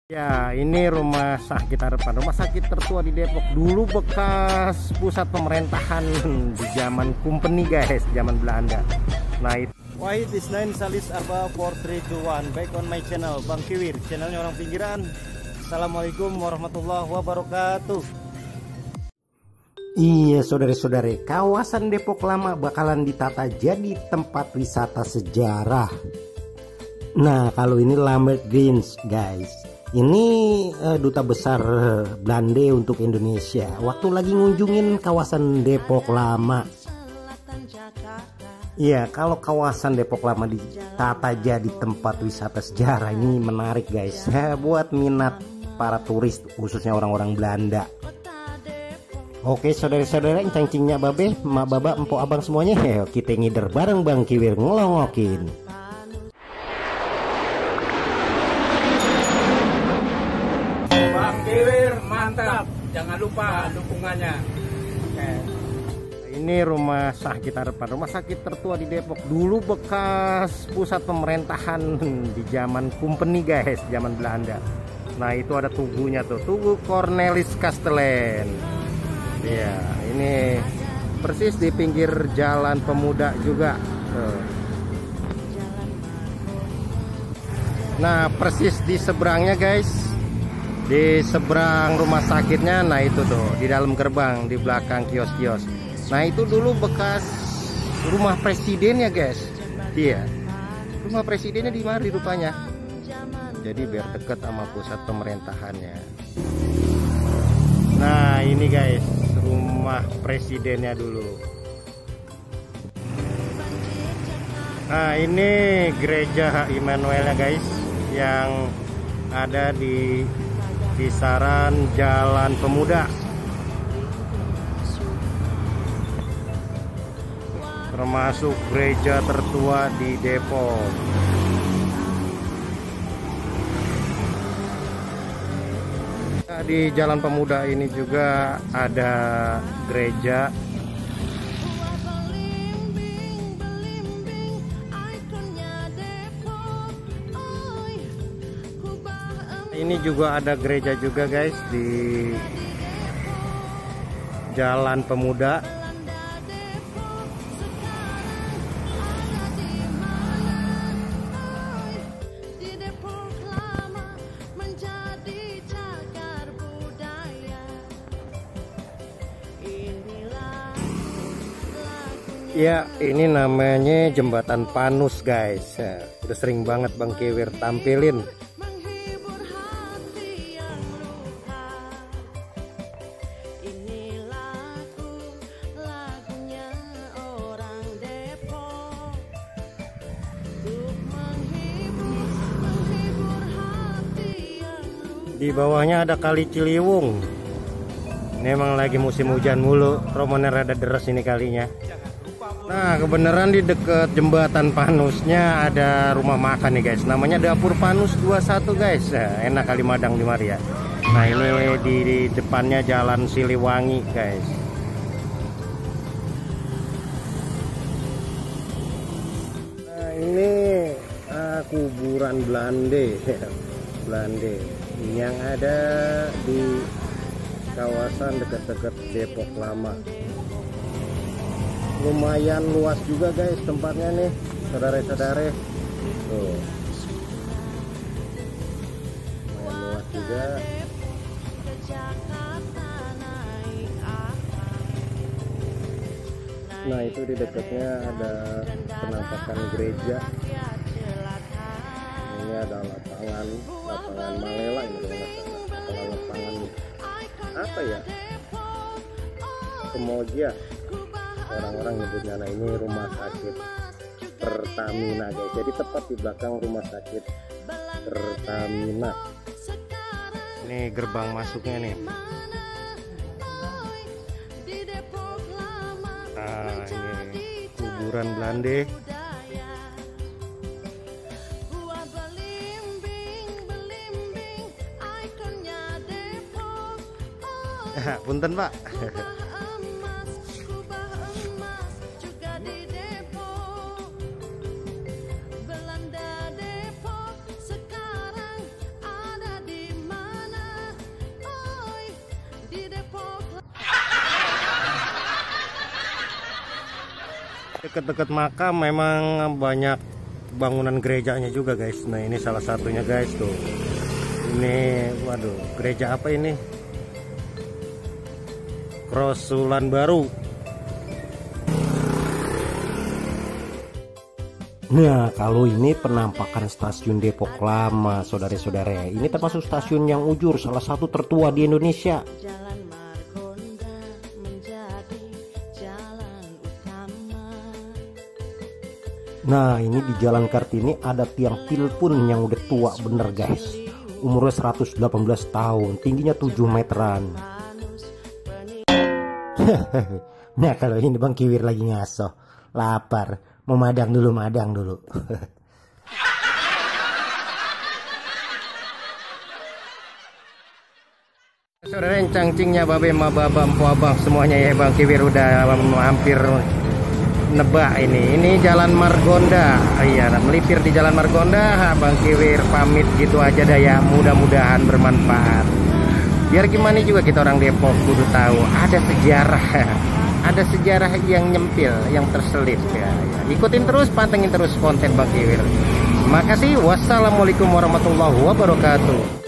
Ya, ini rumah sakit harapan, rumah sakit tertua di Depok. Dulu bekas pusat pemerintahan di zaman company guys, zaman Belanda. Nah, itu Wahid Isnain Salis Aba 4321 back on my channel Bang Kiwir, channelnya orang pinggiran. Assalamualaikum warahmatullahi wabarakatuh. Iya saudara-saudara, kawasan Depok Lama bakalan ditata jadi tempat wisata sejarah. Nah, kalau ini Lambert Greens guys, ini duta besar Belanda untuk Indonesia waktu lagi ngunjungin kawasan Depok Lama. Iya, kalau kawasan Depok Lama ditata jadi tempat wisata sejarah, ini menarik guys buat minat para turis, khususnya orang-orang Belanda. Oke saudara-saudara, cangcingnya babe, mak baba, empok abang semuanya, kita ngider bareng Bang Kiwir ngelongokin. Bang Kiwir mantap, jangan lupa dukungannya. Oke. Ini rumah sakit harapan, rumah sakit tertua di Depok. Dulu bekas pusat pemerintahan di zaman company guys, zaman Belanda. Nah, itu ada tugunya tuh, Tugu Cornelis Castellen. Ya, ini persis di pinggir Jalan Pemuda juga. Nah, persis di seberangnya guys, di seberang rumah sakitnya. Nah, itu tuh di dalam gerbang, di belakang kios-kios. Nah, itu dulu bekas rumah presidennya guys. Iya, rumah presidennya di mari rupanya. Jadi biar dekat sama pusat pemerintahannya. Nah, ini guys, rumah presidennya dulu. Nah, ini gereja Immanuel ya guys, yang ada di kisaran Jalan Pemuda. Termasuk gereja tertua di Depok. Di Jalan Pemuda ini juga ada gereja. Ini juga ada gereja juga guys di Jalan Pemuda. Ya, ini namanya Jembatan Panus guys. Ya, udah sering banget Bang Kiwir tampilin. Di bawahnya ada Kali Ciliwung. Ini emang lagi musim hujan mulu, romannya rada deres ini kalinya. Nah, kebenaran di dekat jembatan Panusnya ada rumah makan nih guys, namanya Dapur Panus 21 guys. Enak kali madang di mari ya. Nah, ini di depannya Jalan Siliwangi guys. Nah, ini kuburan Belanda Belanda yang ada di kawasan dekat-dekat Depok Lama. Lumayan luas juga guys tempatnya nih saudara-saudara. Tuh, lumayan luas juga. Nah, itu di dekatnya ada penampakan gereja. Ini ada lapangan Malela ini kalau nggak salah. Lapangan apa ya? Kemoja. Orang-orang nyebutnya. Nah, ini rumah sakit Pertamina guys, jadi tepat di belakang rumah sakit Pertamina. Ini gerbang masuknya nih. Nah, ini kuburan Belanda. Punten Pak. Dekat-dekat makam memang banyak bangunan gerejanya juga guys. Nah ini salah satunya guys tuh. Ini waduh, gereja apa ini? Krosulan Baru. Nah, kalau ini penampakan stasiun Depok Lama, saudara-saudara. Ini termasuk stasiun yang ujur, salah satu tertua di Indonesia. Jalan Margonda menjadi jalan utama. Nah, ini di Jalan Kartini ada tiang telepon yang udah tua bener guys. Umurnya 118 tahun, tingginya 7 meteran. Nah, kalau ini Bang Kiwir lagi ngaso, lapar, mau madang dulu. Saudara, cangcingnya babe ma baba empu abang semuanya ya Bang Kiwir udah hampir nebak ini. Ini Jalan Margonda. Iya, melipir di Jalan Margonda. Bang Kiwir pamit gitu aja dah ya. Mudah-mudahan bermanfaat. Biar gimana juga kita orang Depok kudu tahu ada sejarah. Ada sejarah yang nyempil, yang terselip ya. Ikutin terus, pantengin terus konten Bang Kiwir. Makasih. Wassalamualaikum warahmatullahi wabarakatuh.